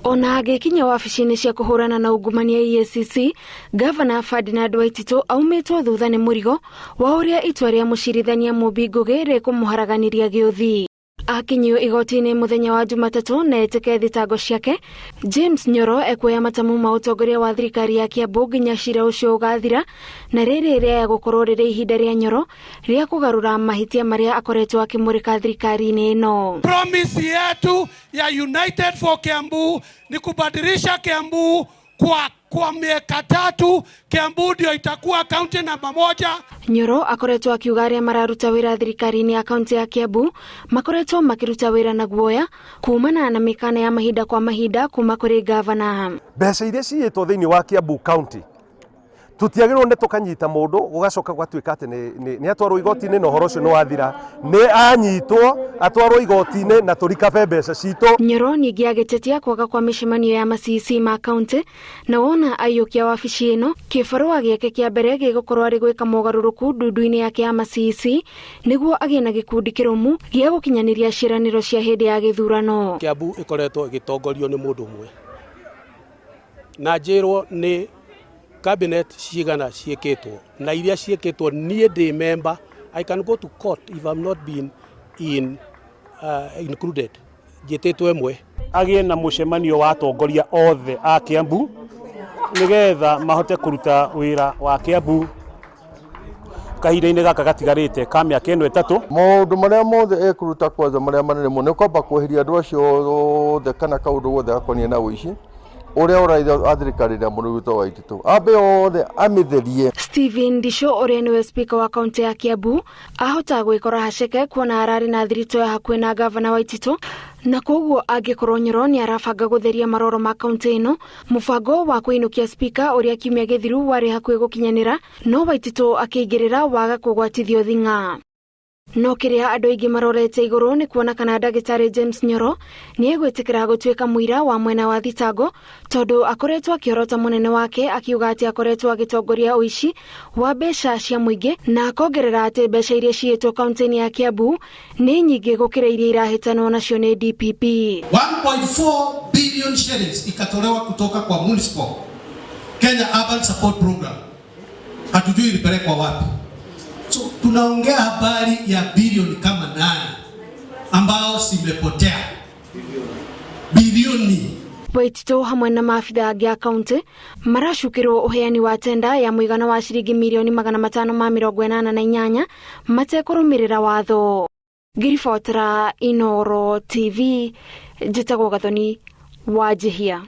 Ona agĩkinya wabici-inĩ cia kũhũrana na ungumania EACC, Gavana Ferdinand Waititu aumĩtwo thutha nĩ mũrigo wa ũrĩa itua rĩa mũcirithania Mumbi Ngugi rĩkũmũharaganĩria gĩũthi. Akinyio igoti-inĩ mũthenya wa Jumatatũ na etĩke thitango ciake, James Nyoro ekuoya matamu ma ũtongoria wa thirikari ya Kiambu nginya cira ũcio ũgathira, na rĩrĩ rĩaya gũkorwo rĩrĩ ihinda rĩa Nyoro rĩa kũgarũra mahĩtia marĩa akoretwo akĩmũrĩka thirikari-inĩ ĩno. Promise yetu ya United for Kiambu ni kubadilisha Kiambu kwa miaka 3. Kiambu ndio itakuwa kaunti namba 1. Nyoro akoretwo akiuga arĩa mararuta wĩra thirikari-inĩ ya kaunti ya Kiambu makoretwo makĩruta wĩra na guoya kumana na mĩkana ya mahinda kwa mahinda kuma kũrĩ gavana. Mbeca iria ciyĩtwo thĩinĩ wa Kiambu County tutiagĩrĩirwo nĩ tũkanyita mũndũ gũgacoka gũgatuĩka atĩ nĩ atwarwo igoti-inĩ na ũhoro ũcio nĩ wathira, nĩ anyitwo atwarwo igoti-inĩ na tũrikabe mbeca citũ. Nyoro ningĩ agĩtetia kwaga kwa mĩcemanio ya ma-CEC ma kaunti na wona aiyũkia wabici ĩno kĩbarũa gĩake kĩa mbere gĩgũkorwo arĩ gwĩka mogarũrũku ndundu-inĩ yake ya ma-CEC nĩguo agĩe na gĩkundi kĩrũmu gĩa gũkinyanĩria ciĩranĩro cia hĩndĩ ya gĩthurano. Kiambu ĩkoretwo ĩgĩtongorio nĩ mũndũ ũmwe na njĩrwo nĩ cabinet cigana ciĩkĩtwo na iria ciĩkĩtwo niĩ ndĩ member. I can go to court if I'm not been in included njĩtĩtwo ĩmwe. Agĩe na mũcemanio wa atongoria othe a Kiambu nĩgetha mahote kũruta wĩra wa Kiambu kahinda-inĩ gaka gatigarĩte ka mĩaka ĩno 3. Maũndũ marĩa mothe ekũruta kwanza marĩa manene mũno nĩ kwamba kweheria andũ acio othe kana kaũndũ gothe gakoniĩ na ũici ũrĩa ũraitha thirikari ĩrĩa mũrugĩtwo wa Waititu ambe othe amĩtherie. Stephen Ndisho ũrĩa nĩwe speaker wa kaunti ya Kiambu ahota gwĩkora haceke kuona ararĩ na thiritũ ya hakuhĩ na gavana Waititu, na koguo angĩkorwo Nyoro nĩ arabanga gũtheria maroro ma kaunti ĩno, mũbango wa kũinũkia speaker ũrĩa kiumia gĩthiru warĩ hakuhĩ gũkinyanĩra, no Waititu akĩingĩrĩra waga kũgwatithio thing'a. No kĩrĩa andũ aingĩ marorete igũrũ nĩ kuona kana ndagĩtarĩ James Nyoro nĩ egwĩtĩkĩra gũtuĩka mũira wa mwena wa thitango, tondũ akoretwo akĩorota mũnene wake akiuga atĩ akoretwo agĩtongoria ũici wa mbeca cia mũingĩ, na akongerera atĩ mbeca iria ciĩtwo kaunti-inĩ ya Kiambu nĩ nyingĩ gũkĩra iria irahĩtanwo nacio nĩ DPP. 1.4 billion shillings ikatolewa kutoka kwa Municipal Kenya Urban Support Program, hatujui ilipelekwa wapi. So tunaongea habari ya bilioni kama 8 ambao zimepotea, bilioni. Waititu hamwe na maabitha angĩ a kaunti maracukĩrwo ũheani wa tenda ya mũigana wa ciringi mirioni 588 matekũrũmĩrĩra watho. Ngĩribotera Inooro TV, njĩtagwo Gathoni Wanjihia.